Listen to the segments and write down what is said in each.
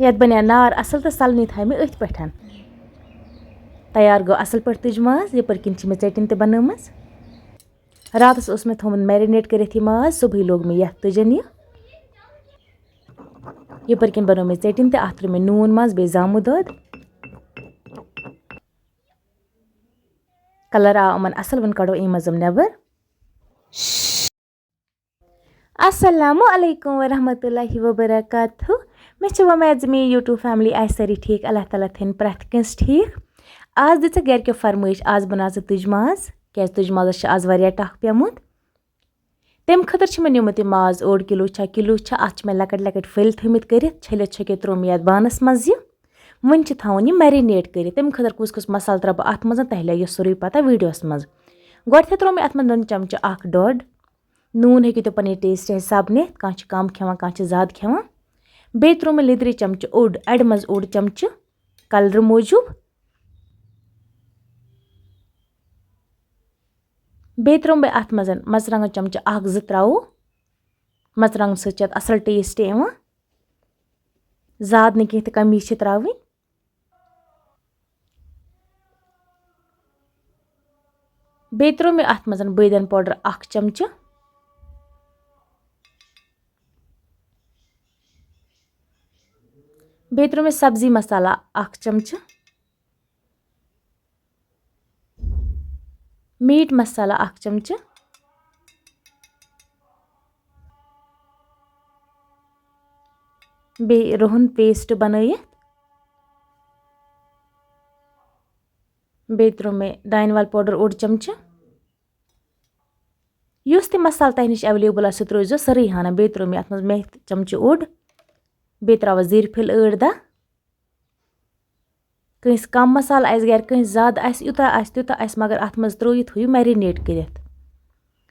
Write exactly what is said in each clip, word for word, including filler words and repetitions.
یَتھ بَنیٛاو نار اَصٕل تہٕ سَلنہِ تھایہِ مےٚ أتھۍ پٮ۪ٹھ۔ تیار گوٚو اَصٕل پٲٹھۍ تُج ماز، یَپٲرۍ کِنۍ چھِ مےٚ ژیٚٹِنۍ تہِ بَنٲومٕژ۔ راتَس اوس مےٚ تھوٚومُت marinate کٔرِتھ یہِ ماز، صُبحٲے لوگ مےٚ یَتھ تُجَن یہِ۔ یَپٲرۍ کِنۍ بَنٲو مےٚ ژیٚٹِنۍ تہٕ اَتھ ترٛوو مےٚ نوٗن منٛز، بیٚیہِ زامُت دۄد۔ Colour آو یِمَن اَصٕل، وۄنۍ کَڑو اَمہِ منٛز یِم نٮ۪بَر۔ السلام علیکم ورحمۃ اللہ وبرکاتہ۔ مےٚ چھِ وۄمید زِ میٛٲنۍ YouTube family آسہِ سٲری ٹھیٖک، اللہ تعالیٰ تھٲیِن پرٛٮ۪تھ کٲنٛسہِ ٹھیٖک۔ آز دِژٕکھ گَرِکیو فرمٲیِش، آز بَناو ژٕ تُج ماز، کیٛازِ تُج مازَس چھِ آز واریاہ ٹَکھ پیوٚمُت۔ تَمہِ خٲطرٕ چھِ مےٚ نیوٗمُت یہِ ماز اوٚڑ کِلوٗ چھا، کِلوٗ چھا، اَتھ چھِ مےٚ لۄکٕٹۍ لۄکٕٹۍ پھٔلۍ تھٲومٕتۍ کٔرِتھ، چھٔلِتھ چھٔکِتھ ترٛوو مےٚ یَتھ بانَس منٛز یہِ۔ وۄنۍ چھِ تھاوُن یہِ marinate کٔرِتھ۔ تَمہِ خٲطرٕ کُس کُس مصالہٕ ترٛاوٕ بہٕ اَتھ منٛز، تۄہہِ لَگیو سورُے پَتہ videoس منٛز۔ گۄڈٕنٮ۪تھٕے ترٛوو مےٚ اَتھ منٛز نُنہٕ چمچہٕ اَکھ ڈوٚڈ۔ نوٗن ہیٚکِو تُہۍ پَنٕنہِ taste حِساب نِتھ، کانٛہہ چھُ کَم کھٮ۪وان، کانٛہہ چھُ زیادٕ کھٮ۪وان۔ بیٚیہِ ترٛوو مےٚ لیٚدرِ چمچہٕ اوٚڑ، اَڑِ منٛز اوٚڑ چمچہٕ colour موٗجوٗب۔ بیٚیہِ ترٛوو مےٚ اَتھ منٛز مَرژٕوانٛگَن چمچہٕ اَکھ زٕ ترٛاوو۔ مَرژٕوانٛگَن سۭتۍ چھِ اَتھ اَصٕل taste یِوان۔ زیادٕ نہٕ کینٛہہ تہٕ کَمی چھِ ترٛاوٕنۍ۔ بیٚیہِ ترٛوو مےٚ اَتھ منٛز بٲدیان powder اَکھ چمچہٕ۔ بیٚیہِ ترٛوو مےٚ سبزی مصالہ اَکھ چمچہٕ۔ Meat مصالہ اَکھ چمچہٕ۔ بیٚیہِ رُہُن paste بَنٲیِتھ۔ بیٚیہِ ترٛوو مےٚ دانہِ وَل powder اوٚڑ چمچہٕ۔ یُس تہِ مصالہٕ تۄہہِ نِش available آسہِ، سُہ ترٛٲیزیو سٲرٕے ہنا۔ بیٚیہِ ترٛوو مےٚ اَتھ منٛز میتھِ چمچہٕ اوٚڑ۔ بیٚیہِ ترٛاوَس زِرۍ پھٔلۍ ٲٹھ دَہ۔ کٲنٛسہِ کَم مصالہٕ آسہِ گَرِ، کٲنٛسہِ زیادٕ آسہِ، یوٗتاہ آسہِ تیوٗتاہ آسہِ، مگر اَتھ منٛز ترٛٲیِتھ ہُہ یہِ marinate کٔرِتھ۔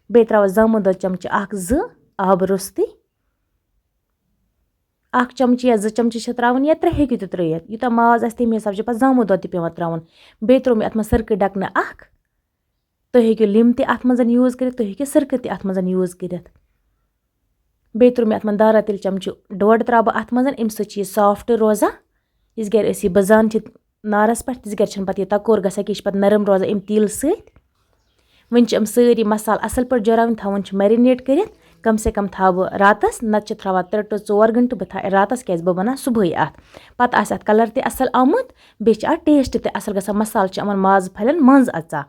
بیٚیہِ ترٛاوَس زامُت دۄد چمچہٕ اَکھ زٕ آبہٕ روٚستُے۔ اَکھ چمچہٕ یا زٕ چمچہٕ چھِ ترٛاوٕنۍ یا ترٛےٚ ہیٚکِو تہِ ترٛٲیِتھ۔ یوٗتاہ ماز آسہِ، تَمہِ حساب چھِ پَتہٕ زامُت دۄد تہِ پٮ۪وان ترٛاوُن۔ بیٚیہِ ترٛوو مےٚ اَتھ منٛز سِرکہٕ ڈَکہٕ اَکھ۔ تُہۍ ہیٚکِو لیٚمب تہِ اَتھ منٛز use کٔرِتھ، تُہۍ ہیٚکِو سِرکہٕ تہِ اَتھ منٛز use کٔرِتھ۔ بیٚیہِ ترٛوو مےٚ اَتھ منٛز دارا تیٖل چمچہٕ ڈوٚڈ ترٛاوٕ بہٕ اَتھ منٛز، اَمہِ سۭتۍ چھِ یہِ soft روزان۔ یِژھ گَرِ أسۍ یہِ بٕزان چھِ نارَس پٮ۪ٹھ، تِژھ گَرِ چھَنہٕ پَتہٕ یہِ تَکُر گژھان کینٛہہ، یہِ چھِ پَتہٕ نرم روزان اَمہِ تیٖلہٕ سۭتۍ۔ وۄنۍ چھِ یِم سٲری مصالہٕ اَصٕل پٲٹھۍ جوراوٕنۍ، تھاوُن چھِ marinate کٔرِتھ۔ کم سے کم تھاوٕ بہٕ راتَس، نَتہٕ چھِ تھاوان ترٛےٚ to ژور گھنٹہٕ بہٕ تھاوٕ راتَس، کیٛازِ بہٕ بَناو صُبحٲے اَتھ۔ پَتہٕ آسہِ اَتھ colour تہِ اَصٕل آمُت، بیٚیہِ چھِ اَتھ taste تہِ اَصٕل گژھان۔ مصالہٕ چھِ یِمَن مازٕ پھَلٮ۪ن منٛز اَژان۔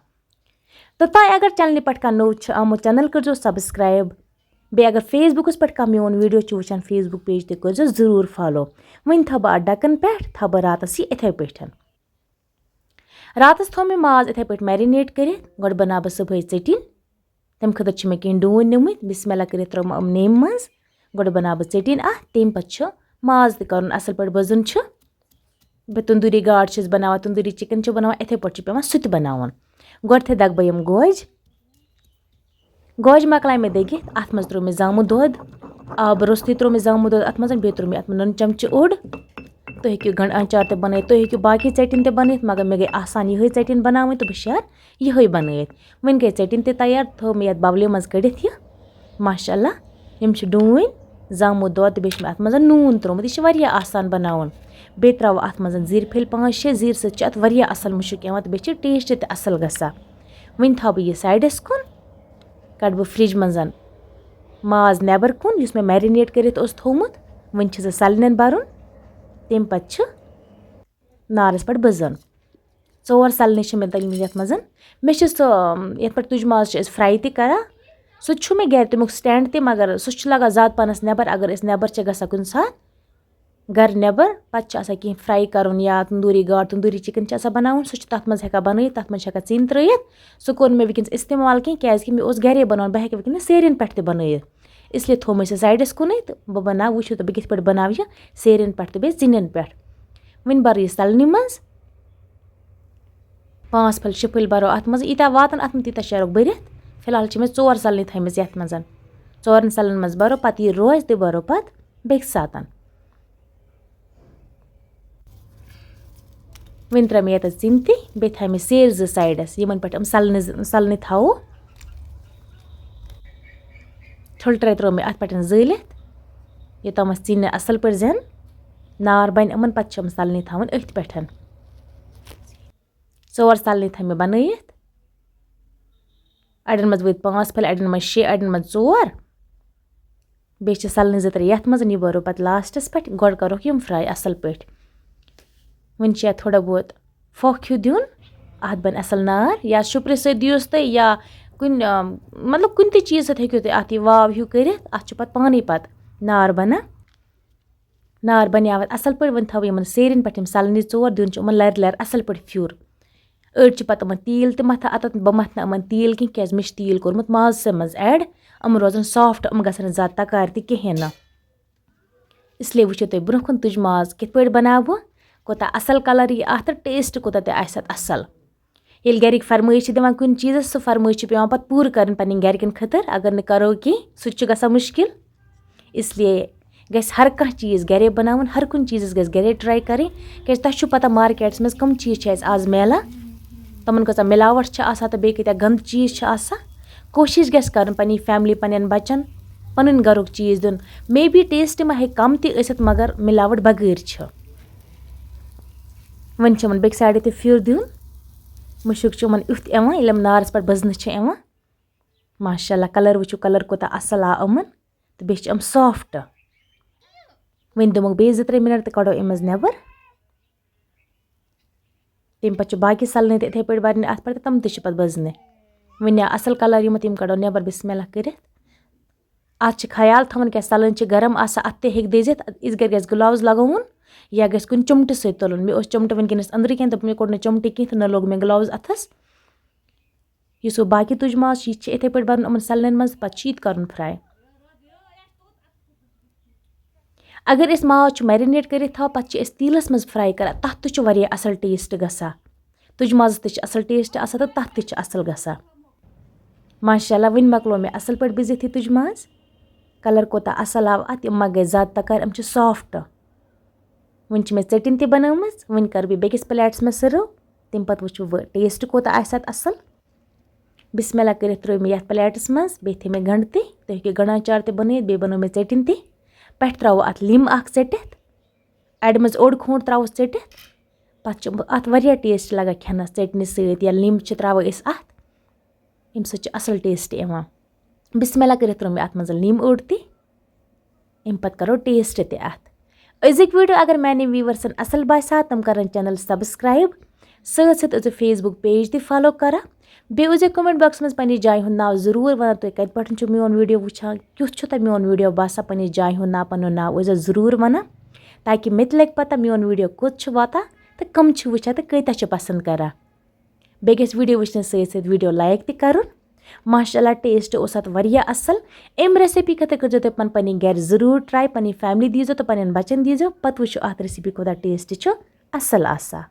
تہٕ تۄہہِ اگر channelہِ پٮ۪ٹھ کانٛہہ نوٚو چھُ آمُت، channel کٔرۍزیو subscribe۔ بیٚیہِ اگر Facebookس پٮ۪ٹھ کانٛہہ میون video چھُ وٕچھان، Facebook page تہِ کٔرۍزیو ضروٗر follow۔ وۄنۍ تھاوٕ بہٕ اَتھ ڈَکَن پٮ۪ٹھ، تھاوٕ بہٕ راتَس یہِ یِتھَے پٲٹھۍ۔ راتَس تھوٚو مےٚ ماز یِتھَے پٲٹھۍ marinate کٔرِتھ، گۄڈٕ بَناو بہٕ صُبحٲے ژیٚٹِنۍ۔ تَمہِ خٲطرٕ چھِ مےٚ کینٛہہ ڈوٗنۍ نِمٕتۍ، بسم اللہ کٔرِتھ ترٛوو مےٚ یِم نیمہِ منٛز۔ گۄڈٕ بَناو بہٕ ژیٚٹِنۍ اَتھ، تَمہِ پَتہٕ چھُ ماز تہِ کَرُن اَصٕل پٲٹھۍ بٕزُن چھُ۔ بہٕ تندوٗری گاڈ چھَس بَناوان، تندوٗری chicken چھِ بَناوان، یِتھَے پٲٹھۍ چھُ پٮ۪وان سُہ تہِ بَناوُن۔ گۄڈٕنٮ۪تھٕے دَگہٕ بہٕ یِم گوجہِ۔ گوجہِ مۄکلایہِ مےٚ دٔگِتھ، اَتھ منٛز ترٛوو مےٚ زامُت دۄد، آبہٕ روٚستُے ترٛوو مےٚ زامُت دۄد اَتھ منٛز، بیٚیہِ ترٛوو مےٚ اَتھ منٛز نُنہٕ چمچہٕ اوٚڑ۔ تُہۍ ہیٚکِو گنٛڈٕ آنٛچار تہِ بَنٲیِتھ، تُہۍ ہیٚکِو باقٕے ژیٚٹِنۍ تہِ بَنٲیِتھ، مگر مےٚ گٔے آسان یِہوٚے ژیٚٹِنۍ بَناوٕنۍ تہٕ بہٕ شیرٕ یِہوٚے بَنٲیِتھ۔ وۄنۍ گٔے ژیٚٹِنۍ تہِ تیار، تھٲو مےٚ یَتھ bowlہِ منٛز کٔڑِتھ یہِ۔ ماشاء اللہ، یِم چھِ ڈوٗنۍ، زامُت دۄد تہٕ بیٚیہِ چھُ مےٚ اَتھ منٛز نوٗن ترٛوومُت۔ یہِ چھِ واریاہ آسان بَناوُن۔ بیٚیہِ ترٛاوٕ اَتھ منٛز زِرۍ پھٔلۍ پانٛژھ شےٚ، زِرۍ سۭتۍ چھُ اَتھ واریاہ اَصٕل مُشُک یِوان تہٕ بیٚیہِ چھِ taste تہِ اَصٕل گژھان۔ وۄنۍ تھاوٕ بہٕ یہِ sideس کُن، کَڑٕ بہٕ fridge منٛز ماز نٮ۪بَر کُن، یُس مےٚ marinate کٔرِتھ اوس تھوٚومُت۔ وۄنۍ چھِ زٕ سَلنٮ۪ن بَرُن، تَمہِ پَتہٕ چھِ نارَس پٮ۪ٹھ بٕزُن۔ ژور سَلنہِ چھِ مےٚ تٔلمٕژ یَتھ منٛز۔ مےٚ چھِ سُہ، یَتھ پٮ۪ٹھ تُج ماز چھِ أسۍ fry تہِ کَران، سُہ تہِ چھُ مےٚ گَرِ، تَمیُک stand تہِ، مگر سُہ چھُ لَگان زیادٕ پَہنَس نٮ۪بَر۔ اگر أسۍ نٮ۪بَر چھِ گژھان کُنہِ ساتہٕ گَرٕ نٮ۪بَر، پَتہٕ چھِ آسان کینٛہہ fry کَرُن یا تندوٗری گاڈ، تندوٗری chicken چھِ آسان بَناوُن، سُہ چھُ تَتھ منٛز ہٮ۪کان بَنٲیِتھ، تَتھ منٛز چھِ ہٮ۪کان ژِنہِ ترٛٲیِتھ۔ سُہ کوٚر نہٕ مےٚ وٕنکٮ۪نَس استعمال کینٛہہ، کیٛازِکہِ مےٚ اوس گَرے بَناوُن، بہٕ ہٮ۪کہٕ وٕنکٮ۪نَس سیرٮ۪ن پٮ۪ٹھ تہِ بَنٲیِتھ۔ اس لیے تھوٚو مےٚ سُہ sideس کُنٕے تہٕ بہٕ بَناو، وٕچھِو تہٕ بہٕ کِتھ پٲٹھۍ بَناو یہِ سیرٮ۪ن پٮ۪ٹھ تہٕ بیٚیہِ ژِنٮ۪ن پٮ۪ٹھ۔ وۄنۍ بَرٕ یہِ سَلنہِ منٛز۔ پانٛژھ پھٔلۍ، شےٚ پھٔلۍ بَرو اَتھ منٛز، ییٖتیٛاہ واتَن اَتھ منٛز، تیٖتیٛاہ شیرَکھ بٔرِتھ۔ فی الحال چھِ مےٚ ژور سَلنہِ تھٲیمٕژ یَتھ منٛز۔ ژورَن سَلنَن منٛز بَرو، پَتہٕ یہِ روزِ تہِ بَرو پَتہٕ بیٚکہِ ساتَن۔ وۄنۍ ترٛٲے مےٚ یَتَس ژِنہِ تہِ، بیٚیہِ تھایہِ مےٚ سیرِ زٕ sideس، یِمَن پٮ۪ٹھ یِم سَلنہِ زٕ، سَلنہِ تھاوو۔ ٹھُلہٕ ٹرٛاے ترٛٲو مےٚ اَتھ پٮ۪ٹھ زٲلِتھ، یوٚتامَتھ ژِنہِ اَصٕل پٲٹھۍ زٮ۪ن۔ نار بَنہِ یِمَن، پَتہٕ چھِ یِم سَلنہِ تھاوٕنۍ أتھۍ پٮ۪ٹھ۔ ژور سَلنہِ تھٲے مےٚ بَنٲیِتھ۔ اَڑٮ۪ن منٛز وٲتۍ پانٛژھ پھٔلۍ، اَڑٮ۪ن منٛز شےٚ، اَڑٮ۪ن منٛز ژور۔ بیٚیہِ چھِ سَلنہِ زٕ ترٛےٚ یَتھ منٛز، یہِ بَرو پَتہٕ لاسٹَس پٮ۪ٹھ۔ گۄڈٕ کَرہوکھ یِم fry اَصٕل پٲٹھۍ۔ وۄنۍ چھِ یَتھ تھوڑا بہت پھۄکھ ہیوٗ دیُن۔ اَتھ بَنہِ اَصٕل نار، یا شُپرِ سۭتۍ دِیوس تُہۍ، یا کُنہِ، آم، مطلب، کُنہِ تہِ چیٖز سۭتۍ ہیٚکِو تُہۍ اَتھ یہِ واو ہیوٗ کٔرِتھ۔ اَتھ چھُ پَتہٕ پانَے پَتہٕ نار بَنان۔ نار بَنیو اَتھ اَصٕل پٲٹھۍ۔ وۄنۍ تھاوو یِمَن سیرٮ۪ن پٮ۪ٹھ یِم سَلنہِ ژور، دیُن چھُ یِمَن لَرِ لَرِ اَصٕل پٲٹھۍ پھیُر۔ أڑۍ چھِ پَتہٕ یِمَن تیٖل تہِ مَتھان، اَتَتھ بہٕ مَتھٕ نہٕ یِمَن تیٖل کینٛہہ، کیٛازِ مےٚ چھُ تیٖل کوٚرمُت مازسٕے منٛز add۔ یِم روزَن soft، یِم گژھن نہٕ زیادٕ تَکارِ تہِ کِہیٖنۍ نہٕ۔ اس لیے وٕچھِو تُہۍ برٛونٛہہ کُن تُج ماز کِتھ پٲٹھۍ بَناوٕ بہٕ، کوٗتاہ اَصٕل colour یی اَتھ تہٕ taste کوٗتاہ تہِ آسہِ اَتھ اَصٕل۔ ییٚلہِ گَرِکۍ فرمٲیِش چھِ دِوان کُنہِ چیٖزَس، سُہ فرمٲیِش چھِ پٮ۪وان پَتہٕ پوٗرٕ کَرٕنۍ پنٛنٮ۪ن گَرِکٮ۪ن خٲطرٕ۔ اگر نہٕ کَرو کینٛہہ، سُہ تہِ چھُ گژھان مُشکِل۔ اس لیے گژھِ ہر کانٛہہ چیٖز گَرے بَناوُن، ہر کُنہِ چیٖزَس گژھِ گَرے try کَرٕنۍ، کیٛازِ تۄہہِ چھُو پَتہ marketس منٛز کَم چیٖز چھِ اَسہِ آز میلان، تِمَن کۭژاہ مِلاوَٹھ چھِ آسان تہٕ بیٚیہِ کۭتیٛاہ گنٛدٕ چیٖز چھِ آسان۔ کوٗشِش گژھِ کَرُن پنٛنی family، پنٛنٮ۪ن بَچَن پَنٕنۍ گَرُک چیٖز دیُن۔ Maybe taste ما ہیٚکہِ کَم تہِ ٲسِتھ، مگر مِلاوَٹھ بغٲر چھِ۔ وۄنۍ چھِ یِمَن بیٚکہِ sideٕ تہِ پھیُر دیُن۔ مُشُک چھُ یِمَن یُتھ یِوان، ییٚلہِ یِم نارَس پٮ۪ٹھ بٔزنہٕ چھِ یِوان۔ ماشاء اللہ، colour وٕچھِو، colour کوٗتاہ اَصٕل آو یِمَن، تہٕ بیٚیہِ چھِ یِم soft۔ وۄنۍ دِموکھ بیٚیہِ زٕ ترٛےٚ minute تہٕ کَڑو اَمہِ منٛز نٮ۪بَر۔ تَمہِ پَتہٕ چھِ باقٕے سَلنہٕ تہِ یِتھَے پٲٹھۍ بَرنہِ اَتھ پٮ۪ٹھ، تہٕ تِم تہِ چھِ پَتہٕ بٔزنہِ۔ وۄنۍ آو اَصٕل colour یِمَن، تِم کَڑو نٮ۪بَر بِسمِ اللہ کٔرِتھ۔ اَتھ چھِ خیال تھاوُن، کیٛازِ سَلٕنۍ چھِ گرم آسان، اَتھٕ تہِ ہیٚکہِ دٔزِتھ۔ یِژھ گرِ گژھِ gloves لَگاوُن یا گژھِ کُنہِ چُمٹہٕ سۭتۍ تُلُن۔ مےٚ اوس چُمٹہٕ وٕنکیٚنَس أنٛدرٕ کِنۍ، دوٚپ مےٚ کوٚڑ نہٕ چُمٹہٕ کینٛہہ تہٕ نہ لوگ مےٚ gloves اَتھَس۔ یُس وۄنۍ باقٕے تُج ماز چھُ، یہِ تہِ چھِ یِتھَے پٲٹھۍ بَرُن یِمَن سَلنٮ۪ن منٛز، پَتہٕ چھِ یہِ تہِ کَرُن fry۔ اگر أسۍ ماز چھُ marinate کٔرِتھ تھاوان، پَتہٕ چھِ أسۍ تیٖلَس منٛز fry کَران، تَتھ تہِ چھُ واریاہ اَصٕل taste گژھان۔ تُج مازَس تہِ چھُ اَصٕل taste آسان تہٕ تَتھ تہِ چھُ اَصٕل گژھان۔ ماشاء اللہ، وٕنہِ مۄکلو مےٚ اَصٕل پٲٹھۍ بِزِتھ یہِ تُج ماز۔ Colour کوٗتاہ اَصٕل آو اَتھ، یِم ما گٔے زیادٕ تَکارِ، یِم چھِ soft۔ وٕنہِ چھِ مےٚ ژیٚٹِنۍ تہِ بَنٲومٕژ، وٕنہِ کَرٕ بہٕ بیٚکِس plateس منٛز serve، تَمہِ پَتہٕ وٕچھو وۄنۍ taste کوٗتاہ آسہِ اَتھ اَصٕل۔ بِسمِ اللہ کٔرِتھ ترٛٲوۍ مےٚ یَتھ plateس منٛز، بیٚیہِ تھٲے مےٚ گَنٛڈٕ تہِ، تُہۍ ہیٚکِو گَنٛڈٕ آنٛچار تہِ بَنٲیِتھ، بیٚیہِ بَنٲو مےٚ ژیٚٹِنۍ تہِ۔ پٮ۪ٹھٕ ترٛاوو اَتھ لیٚمب اَکھ ژٔٹِتھ۔ اَڑِ منٛز اوٚڑ کھونٛڈ ترٛاووس ژٔٹِتھ۔ پَتہٕ چھُ اَتھ واریاہ taste لَگان کھٮ۪نَس ژیٚٹنہِ سۭتۍ، یا لیٚمب چھِ ترٛاوان أسۍ اَتھ، اَمہِ سۭتۍ چھُ اَصٕل taste یِوان۔ بِسمِ اللہ کٔرِتھ ترٛٲو مےٚ اَتھ منٛز لیٚمب اوٚڑ تہِ۔ اَمہِ پَتہٕ کَرو taste تہِ اَتھ۔ أزِکۍ video اگر میٛانٮ۪ن viewersن اَصٕل باسیٛو، تِم کَرَن channel subscribe۔ سۭتۍ سۭتۍ ٲسۍزیو Facebook page تہِ follow کَران۔ بیٚیہِ ٲسۍزیو comment boxس منٛز پنٛنِس جایہِ ہُنٛد ناو ضروٗر وَنان، تُہۍ کَتہِ پٮ۪ٹھ چھُو میون video وٕچھان، کیُتھ چھُ تۄہہِ میون video باسان، پنٛنِس جایہِ ہُنٛد ناو، پَنُن ناو ٲسۍزیو ضروٗر وَنان، تاکہِ مےٚ تہِ لَگہِ پَتہ میون video کوٚت چھُ واتان تہٕ کَم چھِ وٕچھان تہٕ کۭتیٛاہ چھِ پَسنٛد کَران۔ بیٚیہِ گژھِ video وٕچھنَس سۭتۍ سۭتۍ video like تہِ کَرُن۔ ماشاء اللہ، taste اوس اَتھ واریاہ اَصٕل۔ اَمہِ recipe خٲطرٕ کٔرۍزیو تُہۍ پَن-، پنٕنۍ گَرِ ضروٗر try، پنٕنۍ family دیٖزیو تہٕ پنٕنٮ۪ن بَچَن دیٖزیو، پَتہٕ وٕچھِو اَتھ recipe کوٗتاہ taste چھُ اَصٕل آسان۔